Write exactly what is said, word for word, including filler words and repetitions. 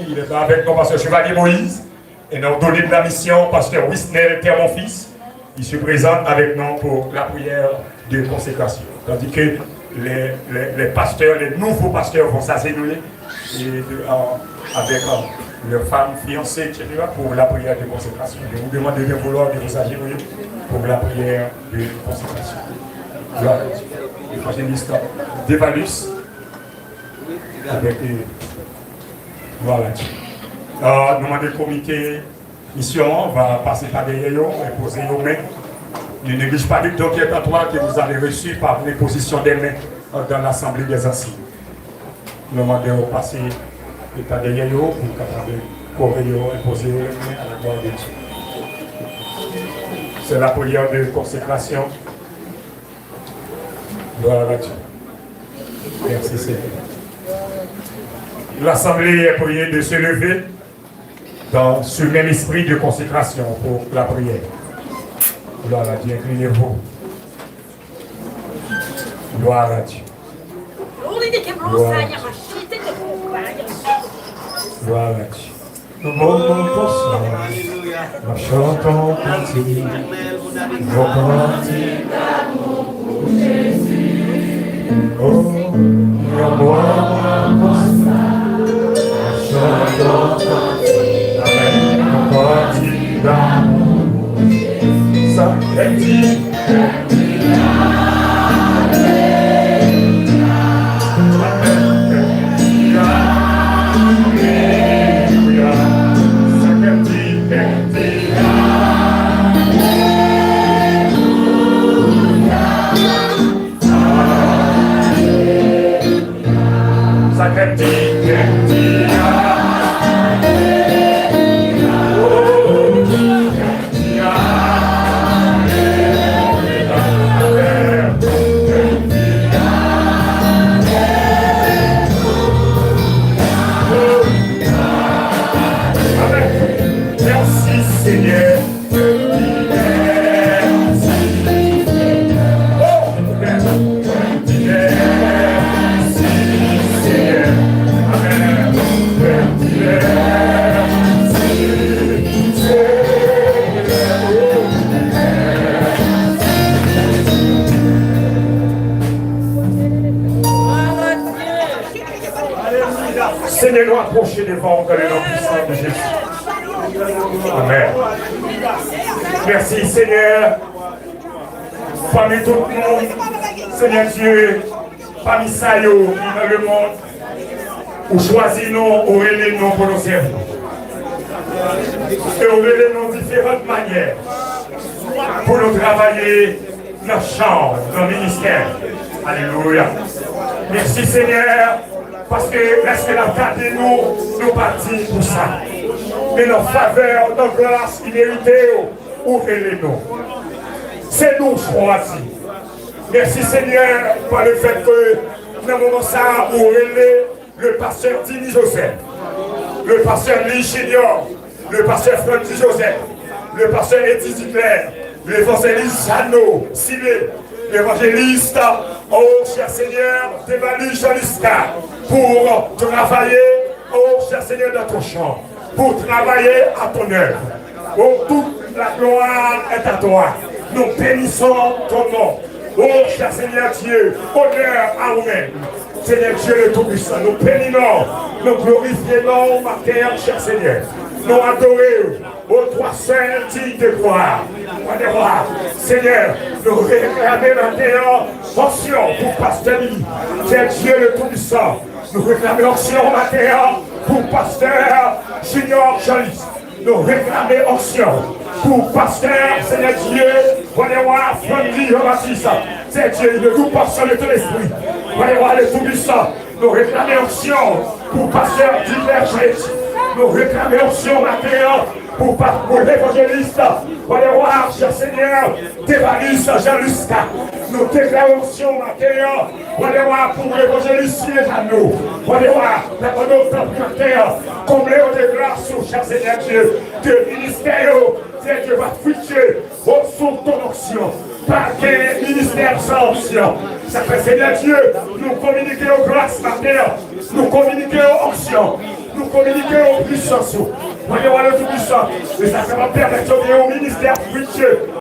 Il est avec nous, pasteur Chevalier Moïse, et nous donner de la mission, pasteur Wisnel Thermonfils. Il se présente avec nous pour la prière de consécration. Tandis que les, les, les pasteurs, les nouveaux pasteurs vont s'agenouiller et de, euh, avec euh, leurs femmes, fiancées, et cetera, pour la prière de consécration. Je vous demande de bien vouloir de vous agenouiller pour la prière de consécration. Gloire à Dieu. Évangéliste Devalus, avec euh, gloire à Dieu. Euh, nou mande komite misyon an va pase pa dèyè yo, enpoze yo men. Ne néglige pas le don qui est en toi que vous avez reçu par l'imposition des mains dans l'assemblée des anciens. Nou mande yo pase pa dèyè yo pou kapab kore yo, enpoze yo men à la gloire de Dieu. C'est la prière de consécration. Gloire à Dieu. Merci Seigneur. L'assemblée est priée de se lever dans ce même esprit de consécration pour la prière. Gloire à Dieu. Inclinez-vous. Gloire à Dieu. Gloire à Dieu. Gloire à Dieu. Nou moman konsa, n ap chante yon kantik, yon kantik. Oh, yon moman konsa, n ap chante yon kantik, yon kantik damou. Sa k di. Amen. Merci Seigneur. Senyè, nou apwoche devan w nan non pwisan de Jezi. Amen. Merci Seigneur. Pami tout moun, Senyè Dye, pami sa yo ki nan lemonn, ou chwazi nou, ou rele nou pou nou sèvi. E ou rele nou diferan manyè pou nou travay nan chan, nan ministè. Alelouya. Mèsi Senyè, paske lèske n ap gade nou, nou pa diy pou sa. Men nan favè, nan gras imerite, ou rele nou. Se nou chwazi. Mèsi Senyè, pa le fèt ke nan moman sa a, ou rele le pasteur Dini Joseph, le pasteur Lee Junior, le pasteur Francky Joseph, le pasteur Eddie Duclair, l'évangéliste Jeannot Silé, l'évangéliste, oh cher Seigneur, Devaly Jean Lisca, pour travailler, oh cher Seigneur, dans ton champ, pour travailler à ton œuvre. Oh, toute la gloire est à toi. Nous bénissons ton nom. Oh, cher Seigneur Dieu, honneur à vous-même. Senyè Dye le Toupisan, nou beni non, nou glorifye non maten an, chè Senyè. Nou adore w, o twa sèl diy de glwa. Wa dè wa, Senyè, nou reklame maten an, ansyon pou pastè Lili. Senyè Dye le Toupisan, nou reklame ansyon maten an pou pastè Junior Jean Lis. Nou reklame onksyon pou pastè, Senyè Dye, Wa dè wa, Francky Jean Baptiste. Senyè Dye, une doux portion de ton esprit. Wa dè wa, le Tout-Puissant. Nou reklame onksyon pou pastè Gilbert Jeanty. Nou reklame onksyon maten an pou pa-, pou levanjelis. Wa dè wa, chè Senyè, Devalis Jean Lusca. Nou deklare onksyon maten an. Wa dè wa, pou levanjelis Silvano. Wa dè wa, la pandan w tanpri atè, konble yo de gras ou, chè Senyè Dye, ke ministè yo, Senyè Dye, va fwitye, o, sou ton onksyon. Pa gen ministè san onksyon. Sa fè, Senyè Dye, nou kominike yo gras maten an. Nou kominike yo onksyon. Tou kominike yo pwisans ou. Mande Wa yo Toupisan. E sa, sa va pèmèt yo gen yon ministè ap preache.